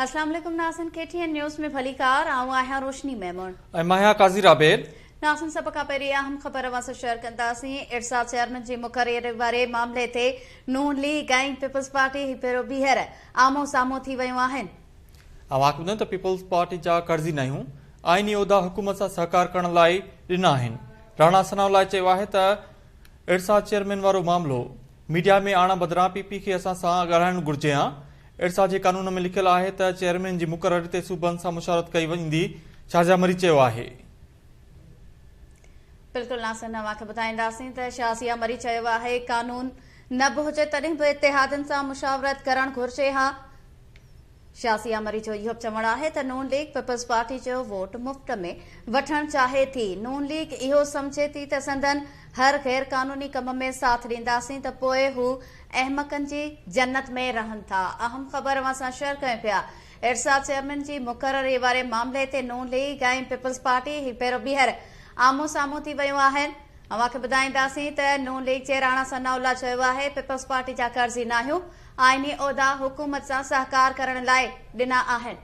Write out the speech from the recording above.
اسلام عليڪم ناظرين ڪي ٽي اين نيوز ۾ ڀليڪار آئون آهيان روشني ميمڻ. ۽ مان آهيان قاضي رابيل. ناظرين سڀ کان پهرين اهم خبر اوهان سان شيئر ڪنداسين ارسا چيئرمين جي مقرري واري معاملي تي نون ليگ ۽ پيپلز پارٽي هڪ ڀيرو ٻيهر آمهون سامهون ٿي ويون آهن. اوهان کي ٻڌايون ته پيپلز پارٽي جا قرضي ناهيون، آئيني عهدا حڪومت سان سهڪار ڪرڻ لاء ڏنا آهن. راڻا ثناء الله چيو آهي ته ارسا چيئرمين وارو معاملو ميڊيا ۾ آڻڻ بدران پي پي کي اسان سان ڳالهائڻ گهرجي ها، ارسا جي قانون ۾ لکيل آهي ته چيئرمين جي مقرري تي صوبن سان مشاورت ڪئي ويندي، شازيه مري چيو آهي. بلڪل ناصر اوهان کي ٻڌائينداسين ته شازيه مري چيو آهي قانون نه به هجي تڏهن به اتحادين سان مشاورت ڪرڻ گهرجي ها. شازيه مري جو اهو به چوڻ آهي ته نون ليگ پيپلز پارٽي جو ووٽ مفت ۾ وٺڻ چاهي ٿي، نون ليگ اهو سمجهي ٿي ته سندن هر غير قانوني ڪم ۾ ساٿ ڏينداسين ته پوء هو احمقن جي جنت ۾ رهن ٿا. اهم خبر اوهان سان شيئر ڪيون پيا ارسا چيئرمين جي مقرري واري معاملي تي نون ليگ ۽ پيپلز پارٽي هڪ ڀيرو ٻيهر آمهون سامهون ٿي ويون آهن. اوهان کي ٻڌائينداسين ته نون ليگ جي راڻا ثناء الله چيو آهي پيپلز پارٽي جا قرضي ناهيون، آئيني عهدا حڪومت سان سهڪار ڪرڻ لاء ڏنا آهن.